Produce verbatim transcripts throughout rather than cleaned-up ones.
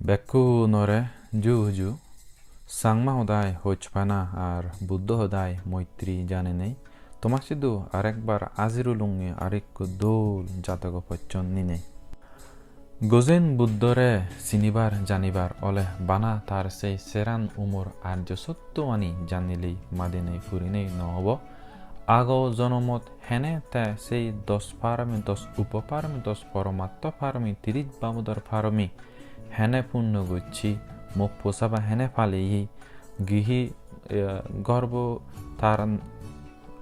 Bekkunore ju ju, Changma hodai hojpana ar Buddho hodai moitri janenei, toma sidu arekbar ajir olunge arekko dol jatogo pocchon ninei. Gojen Buddhore sinibar janibar ole bana tar sei seran umor arjo sottoani janilei madinei purinei no obo. Ago jonomot hene te sei dos parami, dos upoparami, dos poromatto parami, tiris babodor parami hene punno gocchi, mok posaba hene paleye, gihi, eh, gorbo tar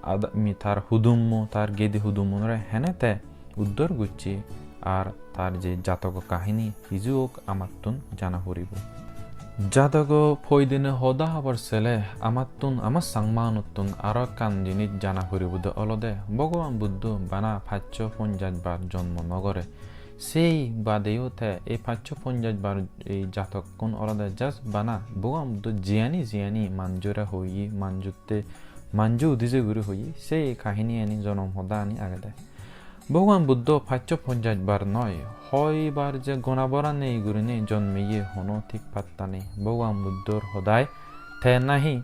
ad-, mi tar hudummo, tar gedi hudummonore hene te uddor gocchi, ar tar je jatogo kahini hiju ok amattun jana puribo. Jatogo poidene hoda hobor sele amattun, ama Changmaunottun aro ekkan jinis jana puribo de olode Bhogoban Buddho bana paccho ponjaj bar jonmo no gore. Sei badeyo te ei paccho ponjaj bar ei jatokkun olode just bana Bhogoban Buddho jiyani jiyani manjore hoye, manjotte, manjo udije guri hoye, sei kahiniyani, jonom hodani agede. Bhogoban Buddho paccho ponjaj bar noi, hoi bar je gona bora nei gurinei jonmeye hono thik patta nei. Bhogoban Buddhor hodai te nahi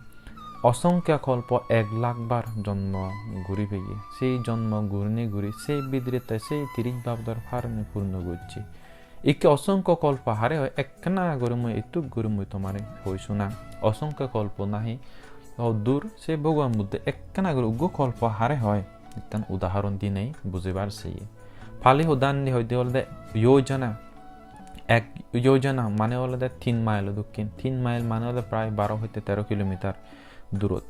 osongkya kolpo ek lakh bar jonmo guri peye. Sei jonmo gurinei guri sei bidire te sei tiris babodor parami purno gocche. Ikke osongkyo kolpo hare hoi ekkena guri mui, ittuk guri mui tomare hoi sunang. Osongkyo kolpo nahi hoddur, se Bhogoban Buddho ekkena guri uggo kolpo hare hoi, ekkan udahoron dinei bujibar seye. Pali hodandi hoide olode yojana, ek yojana mane olode tin mile dokken, tin mile mane olode prai baro hoite tero kilometer durot.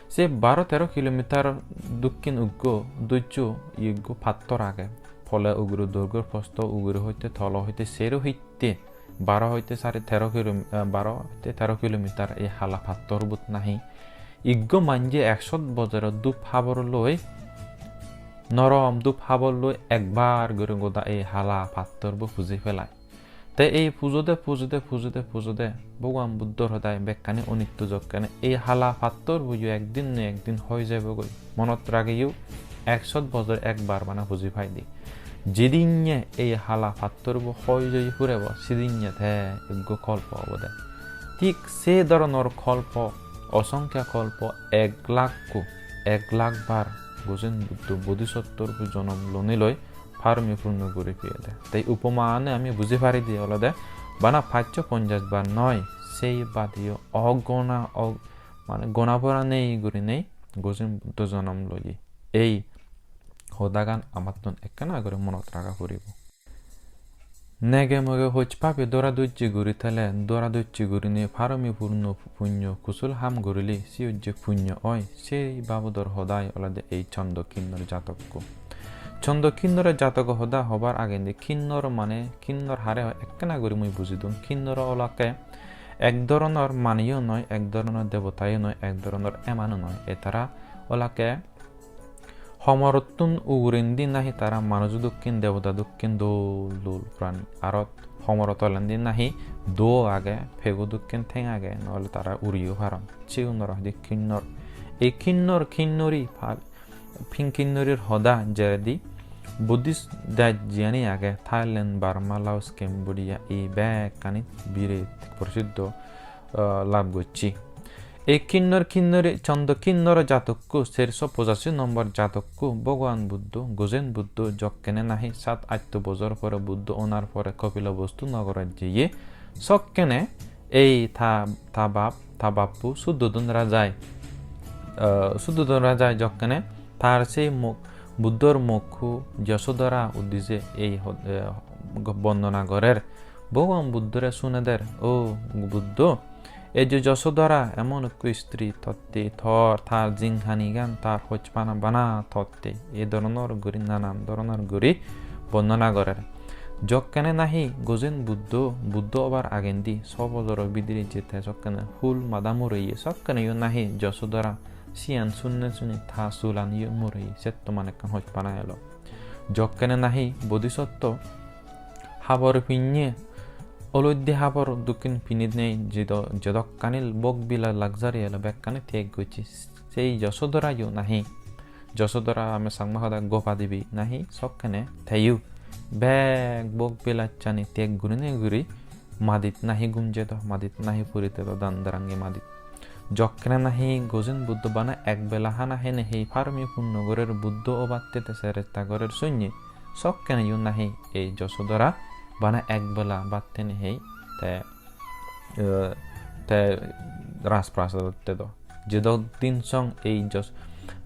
Se baro tero kilometer dokken uggo dojjo iyeggo pattor age. Pole ugure dorgor posto ugure hoite tolo hoite sero hitte baro hoite sare tero kilom-, eh, baro hoite tero kilometer ei hala pattorbot nahi iggo manje ekshot bojoro dup habor loi, norom dup habor loi ekbar guri goda ei hala pattorbo puji pelai. Te ei pujode, pujode, pujode, pujode Bhogoban Buddhor hodai bekkani onitto jokkene ei hala pattorbo yo ekdin na ekdin hoi jebogoi. Monot rageyo, ekshot bojor ekbar bana puji paide. Jedinne ei hala pattorbo hoi jei purebo, sidinne te eggo kolpo obode. Thik se doronor kolpo, osongkya kolpo ek lakko, ek lakh bar Gojen Buddho bodhisottorbo jonom lonei loi parami purno guri piyede. Te upoma ane ami buji paride olode bana paccho ponjaj bar noi, sei badeyo ogona og-, mane gona pora nei gurinei Gojen Buddho jonom loye. Ei hodagan amattun ekkena guri monot raga puribo. Nege moge hoj papi dora dojje guri thele, dora dojje gurinei parami purno punyo kusul ham gurile, siyot je punyo oi, sei babodor hodai olode ei Chondo Kinnor jatokko. Chondo Kinnor jatogo hoda hobar agendi Kinnor mane, Kinnor hare hoi ekkena guri mui buji dun. Kinnor olakke ek doronor maniyo noi, ek doronor debotayo noi, ek doronor emano noi. Etara olakke homorottun ugurendi nahi tara manujo dokken, debota dokken dol dol prani. Aro homoro tolendi nahi duo age, pego dokken theng age, nohole tara uriyo paron. Sigunore hoide Kinnor. Ei Kinnor, Kinnori pa-, Ping Kinnorir hoda jeredi Buddhist dej jiyani age, Thailand, Burma, Laos, Cambodia, ei bekkani biret prosiddho, eh, lab gocche. Ei Kinnor Kinnori, Chondo Kinnor jatokko, serso pojashi nombor jatokko, Bhogoban Buddho, Gojen Buddho jokkene nahi sat atto bojor pore Buddho onar pore Kopilobostu nogorot jeye, sokkene ei ta, ta bap, ta bappu Suddhodon Rajai, eh, Suddhodon Rajai jokkene tar sei mok-, Buddhor mokku Yasodhara uddije ei ho-, eh, go-, bondona gorer. Bhogoban Buddhore suneder, "O Buddho, ei je Yasodhara emon ekko istri totte, tor, tar jinghanigan, tar hojpana bana totte." Ei doronor guri, nanan doronor guri bondona gorer. Jokkene nahi Gojen Buddho, Buddho obar agendi so bojoro bidire je te sokkene hul mada mureye, sokkeneyo nahi Yasodhara siyan sunne suni ta sulaniyo mureye, setto mane ekkan hojpana elo. Jokkene nahi bodhisotto habor pinne, oloidde habor dokken pinine jedo-, jedokkani bok bila luxury elo bekkani teg gocche. Sei Yasodharayo nahi, Yasodhara ami Changma hoda Gopa Devi nahi sokkene teyo bek bok bilachani teg gurine guri madit nahi gum jedo, madit nahi puri tedo, dan darangi madit. Jokkene nahi Gojen Buddho bana ek bela hana hene hei parami punno gorer, Buddho obatte te seresta gorer sunye, sokkeneyo nahi ei Josodhora bana ek bela batte ne hei te, eh, te Rajprasadot tedo. Jedok din song ei Jos-,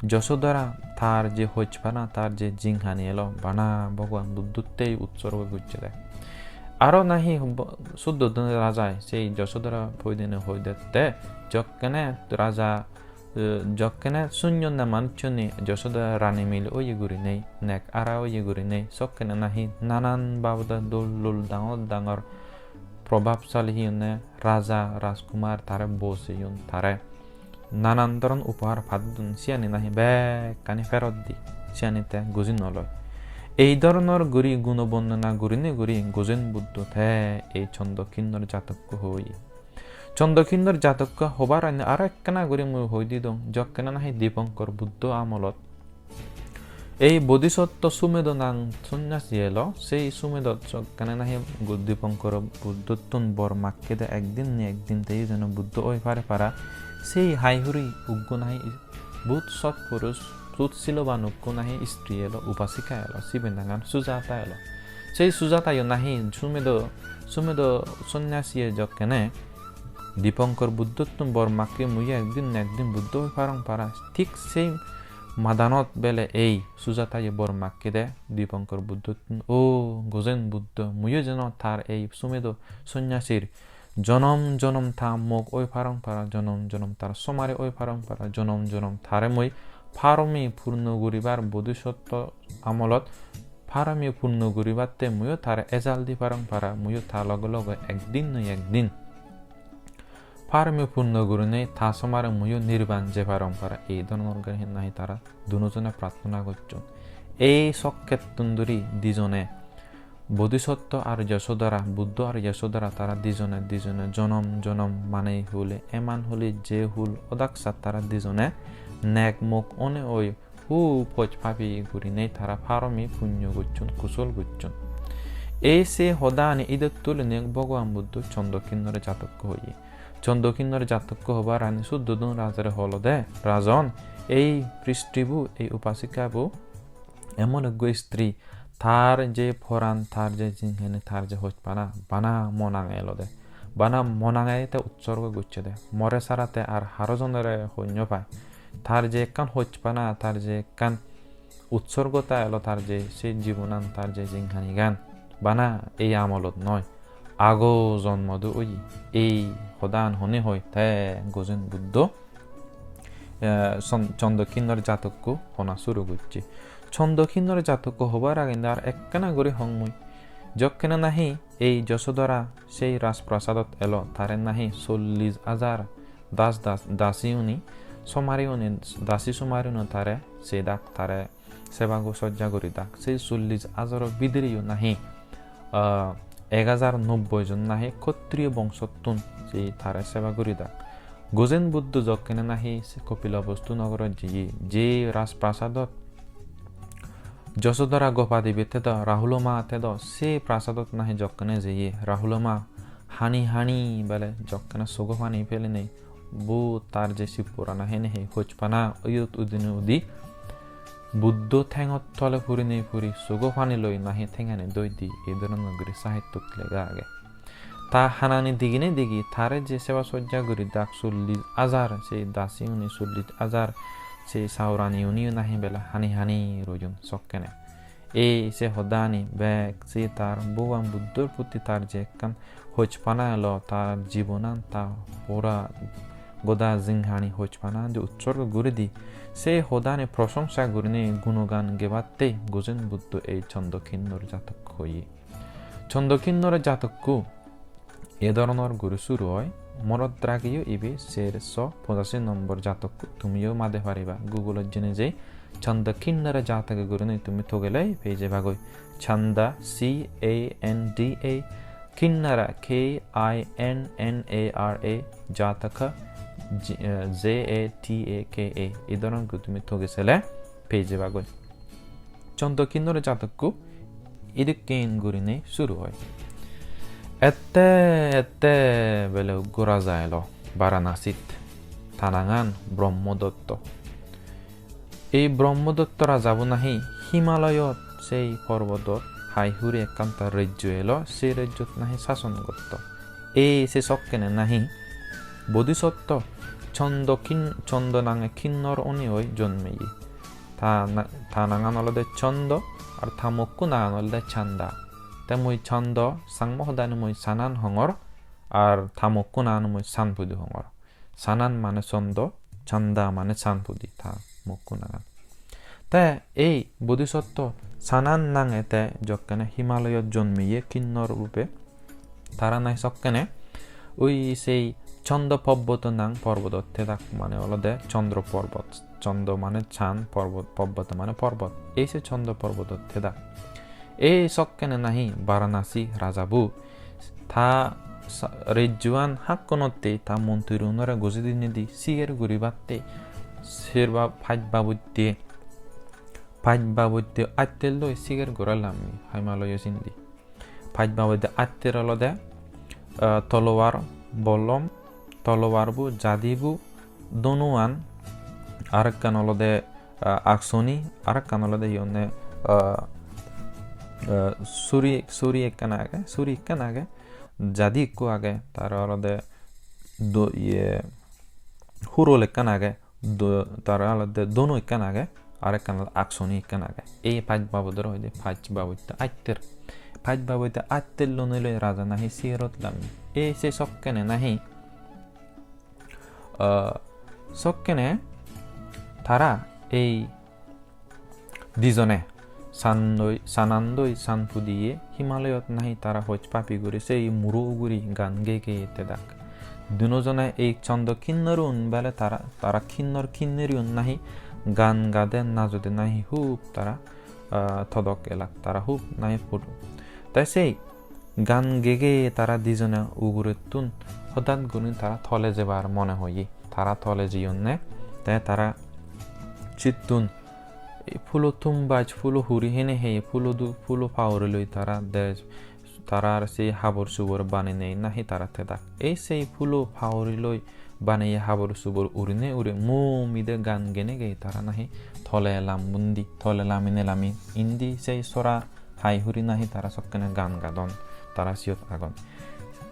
Josodhora tar je hojpana, tar je jinghani elo, bana Bhogoban Buddhottei utsorgo gocche de. Aro nahi bo-, Suddhodon rajai sei Josodhora poidene hoi dette, jokkene raja, eh, jokkene sunnonne manucchune Josodhora rani mile oye gurinei, nek ara oye gurinei, sokkene nahi nanan babote dol dol dangor dangor probabsali hiyonne raja, rajkumar tare bojeyon, tare nanan doron upohar padon, siyani nahi bekkani ferot di, siyani te guji no loi. Ei doronor guri guno bondona gurinei guri Gojen Buddho te ei Chondo Kinnor jatokko hoi. Chondo Kinnor jatokko hobar aro ekkena guri mui hoi didong, jokkene nahi Dipankar Buddho amolot ei Bodhisotto Sumedo nang sonyasi elo, sei Sumedot jokkene nahi gu-, Dipankar Buddhottun bor makkede ekdin ni ekdin teyo jeno Buddho oi pare para, sei hai hure uggo nahi bhut sotpurus, bhut siloban uggo nahi istri elo, upasika elo, sibe nangan Sujata elo. Sei Sujatayo nahi Sumedo, Sumedo sonyasiye jokkene Dipankar Buddhottun bor makke muiyo ekdin na ekdin Buddho oi parong para, thik sei madanot bele ei Sujatayo bor makkede Dipankar Buddhottun, "O Gojen Buddho, muiyo jeno tar ei Sumedo sonyasir jonom jonom ta mok oi parong para, jonom jonom tar somari oi parong para, jonom jonom tare mui parami purno guribar, Bodhisotto amolot parami purno guribatte muiyo tare ejal di parong para, muiyo ta loge loge ekdin noi ekdin parami purno gurinei ta somare muiyo nirban je parong para." Ei doronor guri nahi tara dunojone prarthona gocchon. Ei sokkettun duri dijone, Bodhisotto ar Yasodhara, Buddho ar Yasodhara, tara dijone dijone jonom jonom manei hule, eman hule je hul odaksat tara dijone nek mok one oi hu poj papi gurinei tara parami punyo gocchon, kusol gocchon. Ei se hodani idot tulinei Bhogoban Buddho Chondo Kinnore jatokko hoye. Chondo Kinnore jatokko hobar ani Suddhodon rajare holode, "Rajon, ei pristibu, ei upasikabu emon ekko istri, tar je poran, tar je jinghani, tar je hojpana, bana monange elode. Bana monange te utsorgo gocchede. More sara te ar haro jonore hoi no pai. Tar je ekkan hojpana, tar je ekkan utsorgota elo, tar je se jibonan, tar je jinghanigan, bana ei amolot noi, ago jonmot oye." Ei hodan hone hoi te Gojen Buddho, eh, son-, Chondo Kinnor jatokko hona suru gocche. Chondo Kinnor jatokko hobar agende ar ekkena guri hong mui. Jokkene nahi ei Josodhara sei Rajprasadot elo, tare nahi chollish hajar das, das, dasiuni, somariuni, dasi somariuni tare sedak, tare seba go sojja guridak. Sei chollish hajaro bidireyo nahi, ah, ek hajar nobboi jon nahi Khattriyo bongsottun sei tare seba guridak. Gojen Buddho jokkene nahi se Kopilabostu nogorot jeye, je Rajprasadot Josodhara Gopa Devi tedo, Rahula Ma tedo, se prasadot nahi jokkene jeye, Rahula Ma hani hani bele jokkene sogo pani pelenei, bo tar je sipporana hene he hojpana oyot udine udi, Buddho thengot tole purinei puri sogo pani loi nahi thengani doi di, ei dhoronor guri sahityot lega age. Ta hanani digine digi tare je seba sojja guridak chollish hajar, se dasiuni chollish hajar, se sauraniuniyo nahi bele hani hani royon sokkene. Ei se hodani bek se tar Bhogoban Buddhor proti tar je ekkan hojpana elo, tar jibonan, ta pora goda jinghani hojpana je utsorgo guri di, se hodani prosongsa gurinei gunogan gebatte Gojen Buddho ei Chondo Kinnor jatokko hoye. Chondo Kinnor jatokko e dhoronor guri suru oi. Morot ragiyo ibe serso pojashi nombor jatokko, tumiyo made pariba. Google-ot jeinei jei Chondo Kinnor jatokko gurinei tumi togele pei jebagoi. Chanda, C A N D A, Kinnara, K I N N A R A, Jataka, J-, eh, J A T A K A. Ei dhoronor guri tumi togi sele pei jebagoi. Chondo Kinnor jatokko idikken gurinei suru oi. Ette ette bele uggo raja elo Varanasit, ta nangan Brahmadotto. Ei Brahmadotto rajabo nahi Himalayot sei porbodot hai hure ekkan ta rejjo elo, sei rejjot nahi sason gotto. Ei se sokkene nahi Bodhisotto Chondo kin-, Chondo nange kinnor onei oi jonmeye. Ta na-, ta nangan olode Chondo, ar ta mokku nangan olode Chanda. Te mui Chondo, Changma hodani mui Sanan hongor, ar ta mokku nangan mui Sanpudi hongor. Sanan mane Chondo, Chanda mane Sanpudi, ta mokku nangan. Te ei Bodhisotto Sanan nange te jokkene Himalayot jonmeye kinnor rupe, tara nahi sokkene ui sei Chondo Pobboto nang porbodot thedak, mane olode Chondro Porbot. Chondo mane chan, porbot, Pobboto mane porbot. Ei se Chondo Porbodot thedak. Ei sokkene nahi Varanasi rajabu ta sa-, rejjuan hakkonotte ta montriunore goji dinedi siger guribatte serba paj babotte, paj babotte attel loi siger guralammi Himalayo sindi. Paj babotte attel olode, ah, tolowar, bolom, tolowarbu, jadibu, donuan, arekkan olode, ah, aksoni, arekkan olode hi honne, ah, ah, suri, suri ekkan age, suri ekkan age, jadi ekko age, tar olode do-, iye, hurol ekkan age, do-, tar olode donu ekkan age, arekkan olode aksoni ekkan age. Ei paj babodore hoide paj babotte attel. Paj babotte attel lonei loi raja nahi sigerot lammi. Ei se sokkene nahi, ah, sokkene tara ei dijone Sandoi, Sanandoi, Sanpudiye Himalayot nahi tara hoj papi guri sei muro uguri gaan gei gei thedak. Dunojone ei Chondo kinnorun bele tara, tara kinnor kinnoriun nahi gaan gade najode nahi hub tara, ah, todok elak, tara hub nahi pur-, te sei gaan gei gei tara dijone ugurettun hodat guri tara tole jebar mone hoye. Tara tole jeyonne, te tara sittun ei phulo thum baj, phulo huri hene heye, phulo du-, phulo paguri loi tara de, tarar sei habor subor banenei nahi tara thedak. Ei sei phulo paguri loi baneye habor subor urine ure mumide gaan gene gei tara nahi tole lammundi, tole lamine lami indi sei sora hai huri nahi tara sokkene gaan gadon, tara siyot agon.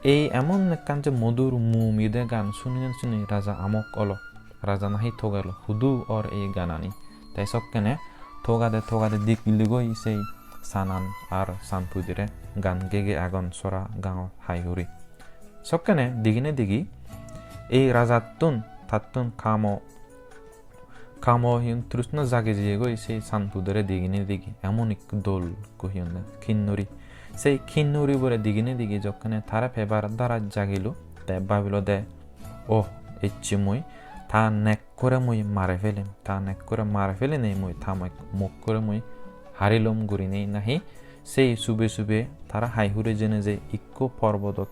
Ei emon ekkan je modur mumide gaan suninei suni raja amok olo, raja nahi togelo, hudu or ei gaanani. Te sokkene togade togade digligoi sei Sanan ar Sanpudire gaan gei gei agon sora gaanot hai huri. Sokkene digine digi ei rajattun tattun kamo, kamo hi hon trishna jagi jeyegoi sei Sanpudire digine digi. Emon ekko dol ekko hi honne kinnori. Sei kinnoribore digine digi jokkene tare pebar dara jagilo, te babilo de, "Oh, ecche mui ta nekkore mui mare pelem, ta nekkore mare pelenei mui ta mok-, mokkore mui harilom," gurinei nahi sei sube sube tara hai hure jene je ikko porbodot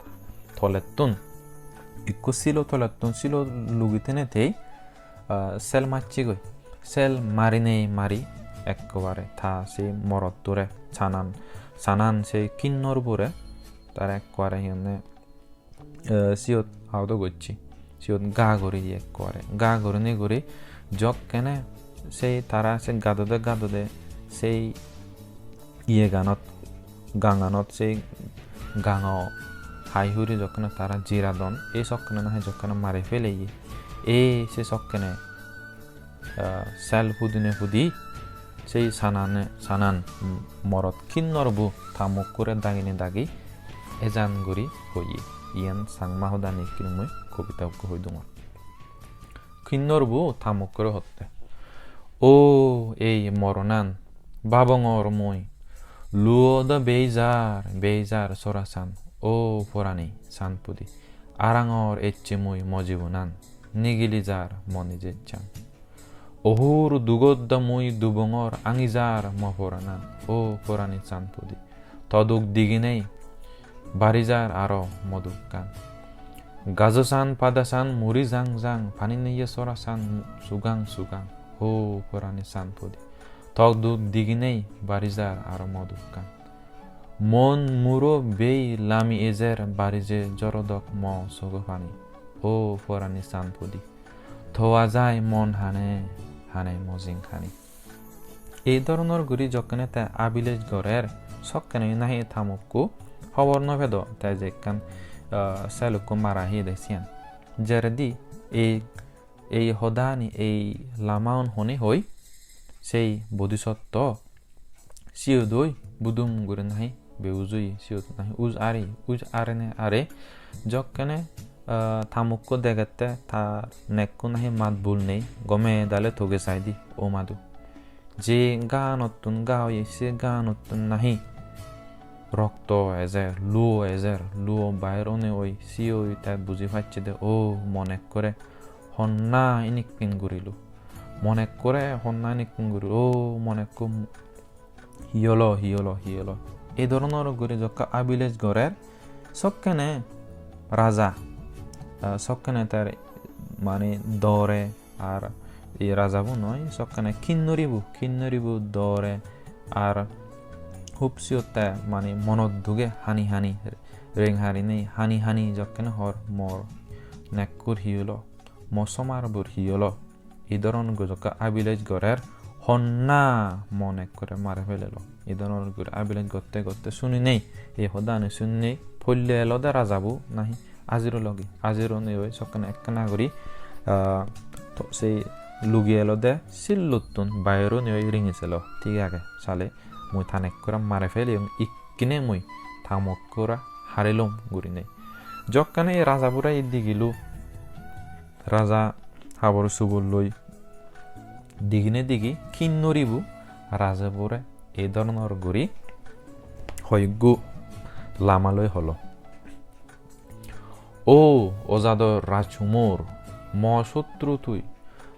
tolettun, ikko silo tolettun silo lugi tenetei, ah, sel macchegoi. Sel marinei mari ekkobare ta sei morottore Sanan, Sanan sei kinnorbore tara ekkobare hi honne, eh, siyot audo gocche. Siyot ga guri diye ekkore. Ga gurinei guri jokkene sei tara se gadode gadode sei iyeganot, gaanganot, sei gaango hai hure jokkene tara jiradon, ei sokkene nahi jokkene mari peleye. Ei se sokkene ah, sel pudine pudi sei Sanane, Sanan, mm, morot kinnorbo ta mukkore dagine dagi ejan guri hoye. Iyan Changma hodani ikkine mui kobita ukko hoi dongor. Kinnorbo ta mukkore hotte, "O ei moronan, babongor mui, luo do beijar, beijar sorasan, o porani Sanpudi, arangor ecche mui mo jibonan, nigili jar mo nijejjan." Ohur dugot do mui dubongor, angi jar mo poranan, o porani Sanpudi. To duk diginei bari jar aro mo dukkan. Gajo san pada san muri jang jang, pani neye sora san sugang sugang, o porani Sanpudi. To duk diginei bari jar aro mo dukkan. Mon muro bei lami ejer, barije jorodok mo sogo pani. O porani san pudi, towa jai mon hane hane mojing hani. Ei dhoronor guri jokkene te abilej gorer, sokkene nahi ta mokko hobor no pedo, te je ekkan, ah, selukko mara hiyede siyan. Jeredi ei, ei hodani, ei lamaun hone hoi, sei bodhisotto siyot oi budum guri nahi behuj oye, siyot nahi uj are, uj arene are. Jokkene, ah, ta mokko degette, ta nekko nahi mat bul nei, gome dale toge saide o madu. Je ganottun ga oye, se ganottun nahi rokto ejer, luo ejer, luo bair one oi, siyoi te buji pacchede, o mon ekkore honna inikken gurilo. Mon ekkore honna inikken gurilo, o mon ekko hi olo, hi olo, hi olo. Ei dhoronor guri jokka abilej gorer, sokkene raja, ah, sokkene tar mane dore, ar ei rajabo noi, sokkene kinnoribo, kinnoribo dore, ar hub siyotte mane monot duge hani hani, reng harinei hani hani jokkene hor, mor nekkur hi olo, mo somarbor hi olo. Ei dhoronor guri jokka abilej gorer, honna mon ekkore mare felelo. Ei dhoronor guri abilej gotte gotte suninei, ei hodani suninei, polle elode rajabo nahi ajir ologi. Ajir onei oi sokkene ekkena guri, ah, to-, sei lugi elode sillottun bair onei oi ringi selo. Thik age, sale mui ta nekkore mare feleyong, ikkine mui ta mokkore harilom gurinei. Jokkene ei rajabore ei digilo, raja habor subor loi digine digi kinnoribo rajabore ei dhoronor guri hoyekko lama loi holo. O ojador rajkumor, mo sotru tui,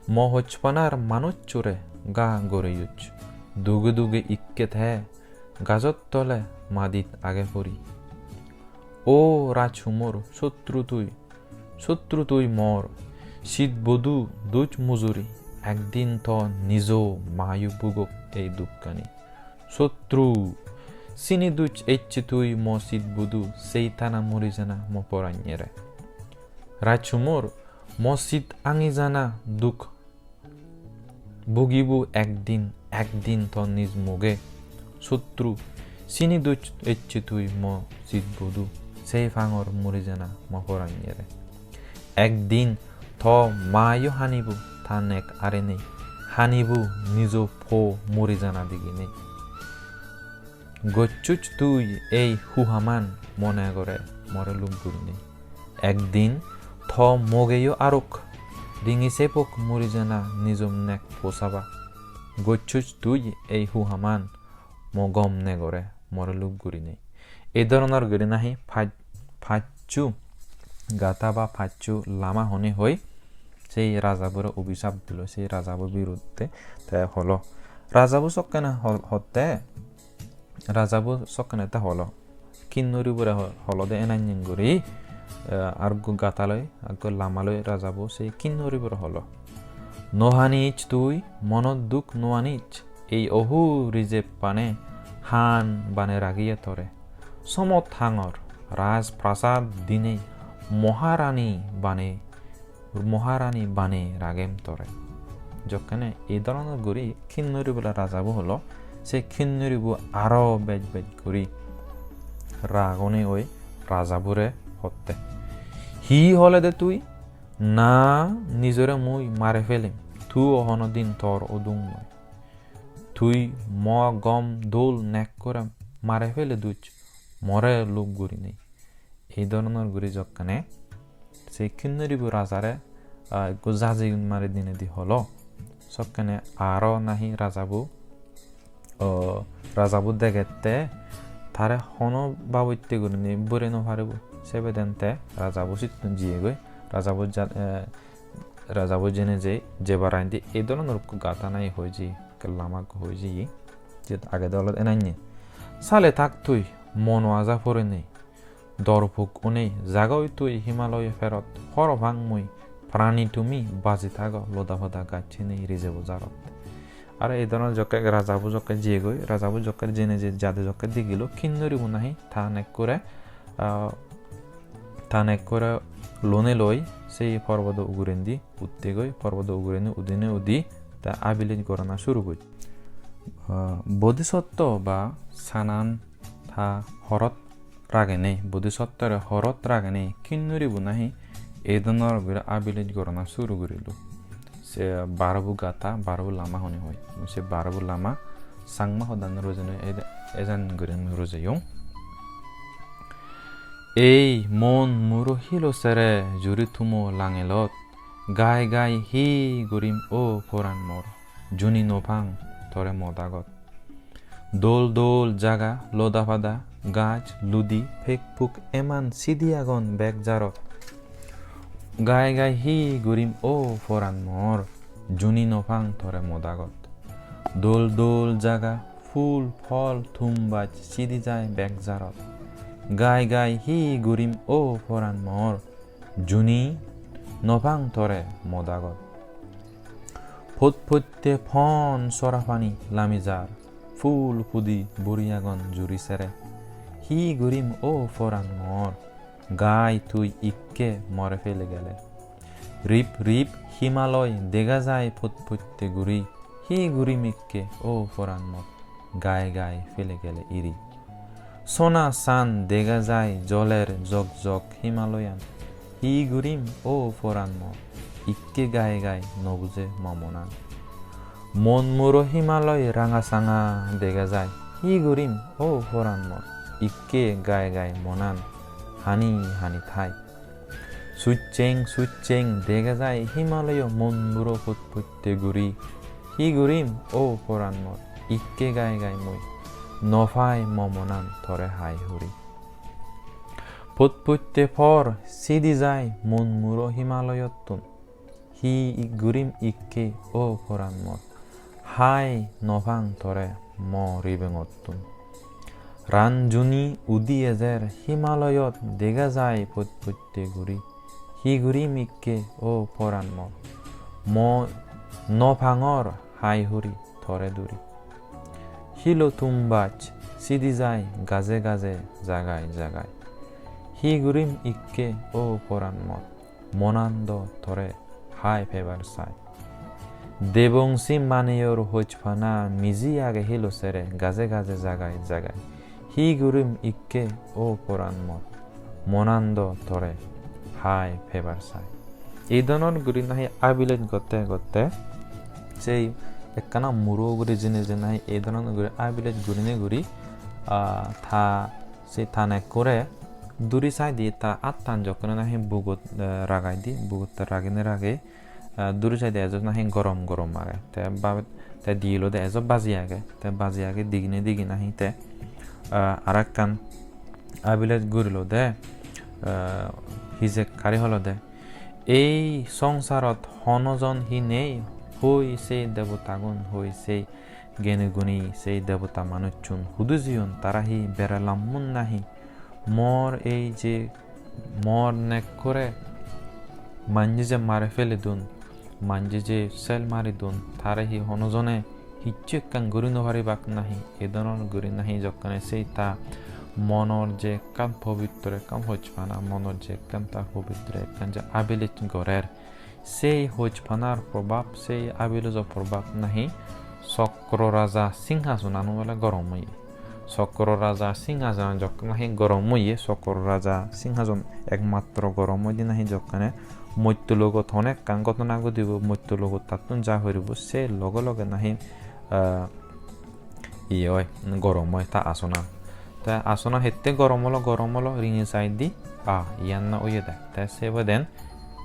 mo hojpanar manucchore ga goreyuj. Duge duge ikke the, gajot tole madit age pori. O rajkumor, sotru tui, sotru tui mor, sit bodu duj mujuri, ekdin to nijo mayo bugok ei dukkani. Sotru, sini duj ecche tui mo sit bodu, sei tana muri jana mo poranyere. Rajkumor, mo sit angi jana duk bugibo ekdin, ekdin to nij muge. Sotru, sini duj ecche tui mo sit bodu, sei pangor muri jana mo poranyere. Ekdin to mayo hanibo ta nek arenei, hanibo nijo po muri jana diginei. Gocchuj tui ei huhaman mone gore more lub gurinei. Ekdin to mogeyo arok, dingi sepok muri jana nijom nek posaba. Gocchuj tui ei huhaman mo gom ne gore more lub gurinei. Ei dhoronor guri nahi paj-, pacchu gatha ba pacchu lama hone hoi sei rajabore obisap dilo, sei rajabo biruddhe te holo. Rajabo sokkene hol-, hotte, rajabo sokkene te holo. Kinnori bore ho-, holode enanyen guri, eh, argo gataloi, argo lamaloi rajabo se kinnori bore holo. No hanich tui, monot duk no anich, ei ohu rijep pane han bane ragiye tore. Somot hangor, raj prasad dinei, moharani bane Moharani bane ragem tore. Jokkene ei dhoronor guri kinnori bola rajabo holo, se kinnoribo aro bej bej guri ragone oi rajabore hotte. Hi holede tui? Na nijore mui mare felem, tuo hono din tor odung noi. Tui mo gom dol nek kore mare fele duj, more lub gurinei. Ei dhoronor guri jokkene se kinnoribo rajare, ah, ekko jaji mari dinedi holo. Sokkene aro nahi rajabo, oh, rajabo degette tare hono babotte gurinei bore no paribo. Sebeden te rajabo sittun jiyegoi. Rajabo ja-, eh, rajabo jene je, jebar aindi ei dhoronor ekko gatha nahi hoi je, ekko lama ekko hoi je. Jiyot agede olode enanye. Sale thak tui, mono aja porenei. Dorpuk unei jagoi tui Himaloyo perot, horo pang mui, prani tumi baji thago, loda poda gaccheni rijebo jarot. Aro ei dhoronor jokke rajabo jokke jiyegoi, rajabo jokke jeinei je jade jokke degilo, kinnoribo nahi ta nekkore, ah, ta nekkore lonei loi sei porbodo ugurendi uttegoi, porbodo ugurendi udinei udi ta abilej gorana suru goj. Ah, bodhisotto ba sanan ta horot ragenei, bodhisottore horot ragenei kinnoribo nahi ei dhoronor guri abilej gorana suru gurilo. Se barobo gatha, barobo lama honi hoi. Se barobo lama Changma hodan rojeinei ed-, ejan guri rojeyong. Ei mon muro hilo sere juri tumo langelot, gai gai hi gurim o poran mor, juni no pang tore modagot. Dol dol jaga, loda pada, gaj, ludi, pek puk eman sidi agon bek jarot. Gai gai hi gurim o poran mor, juni no pang tore modagot. Dol dol jaga, phul, phol, thum baj sidi jai bek jarot. Gai gai hi gurim o poran mor, juni no pang tore modagot. Potpotte pon sora pani lami jar, phul pudi buri agon juri sere. Hi gurim o poran mor, gai tui ikke more pele gele. Rip rip Himaloi dega jai potpotte guri, hi gurim ikke o poran mor, gai gai pele gele iri. Sona san dega jai joler jok jok Himaloyan, hi gurim o poran mor, ikke gai gai no buje mo monan. Mon muro Himaloi ranga sanga dega jai, hi gurim o poran mor, ikke gai gai monan hani hani thai. Sucheng sucheng dega jai Himaloyo mon muro potpotte guri, hi gurim o poran mor, ikke gai gai mui no pai mo monan tore hai huri. Potpotte por sidi jai mon muro Himaloyottun, hi gurim ikke o poran mor, hai no pang tore mo ribengottun. Ran juni udi ejer Himaloyot dega jai potpotte guri, hi gurim ikke o poran mor, mo no pangor hai huri tore duri. Hilo thum baj sidi jai gaje gaje jagai jagai, hi gurim ikke o poran mor, monan do tore hai pebar sai. Debongsi maneyor hojpana miji age hilo sere gaje gaje jagai jagai, hi gurim ikke o poran mor, monan do tore hai pebar sai. Ei dhoronor guri nahi abilej gotte gotte sei ekkana muro ugure jeinei je nahi ei dhoronor guri abilej gurinei guri, ah, ta se ta nekkore duri saide ta attan jokkene nahi bugot, eh, ragai di, bugot raginei ragei, eh, duri saide ejo nahi gorom gorom age. Te ba-, te di olode ejo baji age, te baji age digine digi nahi te, eh, arekkan abilej gurilode, eh, hijek kari holode. Ei songsarot hono jon hi nei, hoi sei debotagun, hoi sei geni guni sei debota manuchun hudu jeyon, tara hi bera lammun nahi? Mor ei je mor nekkore manje je mare pele dun, manje je sel mari dun, tare hi hono jone hissu ekkan guri no paribak nahi? Ei dhoronor guri nahi jokkene sei ta monor je ekkan pobitro ekkan hojpana, monor je ekkan ta pobitro ekkan je abilej gorer, sei hojpanar probab, sei abilejo probab nahi Sokro Raja singhasonan ole gorom oye. Sokro Raja singhasonan jokke nahi gorom oye, Sokro Raja singhason ekmatro gorom oide nahi jokkene moitto logot hono ekkan ghotona ghodibo, moitto logot tattun ja puribo, se loge loge nahi, ah, iye oi, gorom oi ta asonan. Te asonan hette gorom olo, gorom olo, rini saidi, ah, iyan na oyede. Te sebeden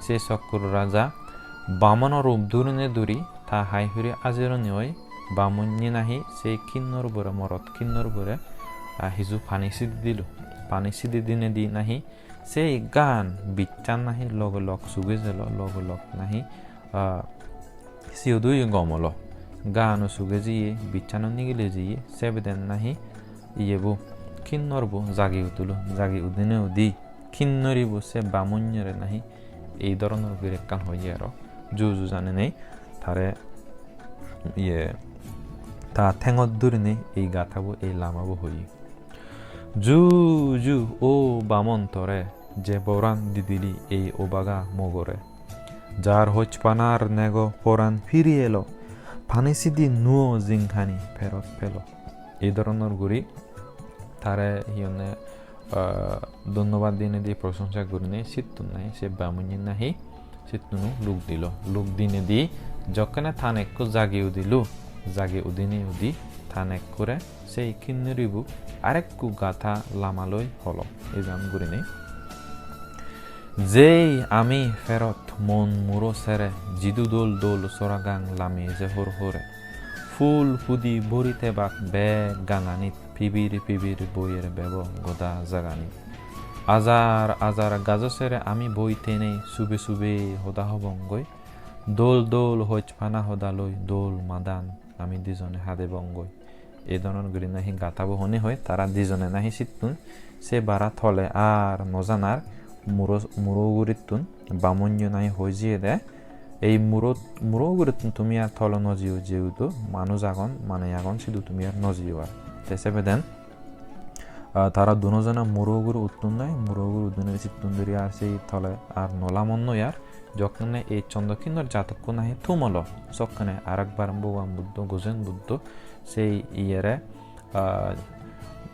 se Sokro Raja bamono rup dhurine dhuri ta hai hure ajironi oi bamunye nahi se kinnor bore, morot kinnor bore, ah, hiju pani sidi dilo. Pani sidi dinedi nahi se gaan bichan nahi loge log suge jelo, loge log nahi, ah, siyodo ye gom olo. Gaano suge jeye, bichano nigile jeye, sebeden nahi iyebu, kinnorbu jagi utulo, jagi udine udi kinnoribo se bamunyore nahi ei dhoronor guri ekkan hoye aro. Ju ju janinei tare iye ta thengot durinei ei gathabo, ei lamabo hoye. Ju ju o bamon tore, je boran didili ei obaga mogore. Jar hojpanar nego poran firi elo, pani sidi nuo jinghani ferot pelo. Ei dhoronor guri tare hi honne, ah, dhonnobad dinei di, prosongsa gurinei sittun nahi, se bamunye nahi sittunu luk dilo. Luk dinei di jokkene tan ekku jagi udilo, jagi udinei udi tan ekkure sei kinnuribo arekku gatha lamaloi holo, ejan gurinei. Jei ami ferot mon muro sere, jidu dol dol soragang lami eje hor hore. Phul pudi bori tebak bek ganganit, pibir pibir boyer bebo goda jaganit. Ajar ajar gajo sere ami boi tenei sube sube hoda hobonggoi. Dol dol hojpana hodaloi dol madan ami dijone hadebonggoi. Ei dhoronor guri nahi gathabo hone hoi, tara dijone nahi sittun se bara tole ar no janar. Muro, muro ugurittun bamunyo nahi hoi jiyede, ei muro, muro ugurittun tumi ar tole no jiyo, jehetu manuj agon, manei agon, sidu tumi ar no jiyo ar. Te sebeden, ah, tara duno jona muro ugure uttun noi, muro ugure uddinei sittun duri ar sei tole ar no lamonnoi ar. Jokkene ei Chondrokinnor jatokko nahi thum olo, sokkene arekbar Bhogoban Buddho, Gozen Buddho sei iyere, ah,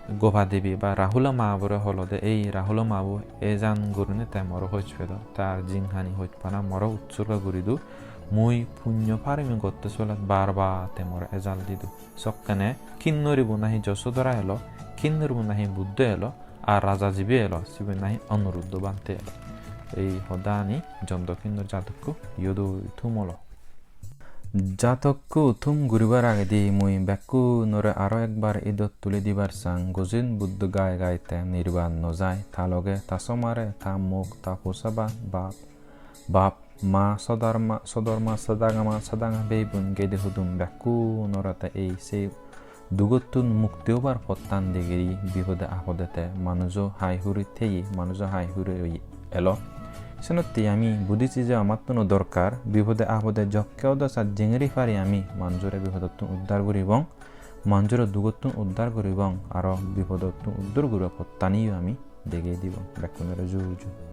Gopa Devi ba Rahula ma bore holode, ei Rahula ma bo ejan gurinei te more hoj pedo, tar jinghani hojpana more utsorgo guri do, mui punyo parimi gotte solet bar bar te more ejal dido. Sokkene kinnuribo nahi Josodhora elo, kinnuribo nahi Buddho elo, ar raja jibe elo, sibe nahi Anuruddho Bhante elo. Ei hodani Chondrokinnor jatokko iyot thum olo. Jatokko thum guribar agedi mui bekkunore aro ekbar idot tuli dibar sang, Gozen Buddho gai gai te nirban no jai, ta loge ta somare, ta mok, ta posaba, bap, bap, ma, sodorma, sodorma, sodagama, sodanga, bhei bon, gede hudum bekkunore te ei sei dugottun mukti obar pottan degei bipode apode te manujo hai hure theye, manujo hai hure elo. Senotte ami budhisti je amattun o dorkar, bipode apode jokke odosat jengeri pari ami manujore bipodottun uddar guribong, manujore dugottun uddar guribong, aro bipodottun uddar guribar pottaniyo ami degei dibong. Bekkunore ju ju.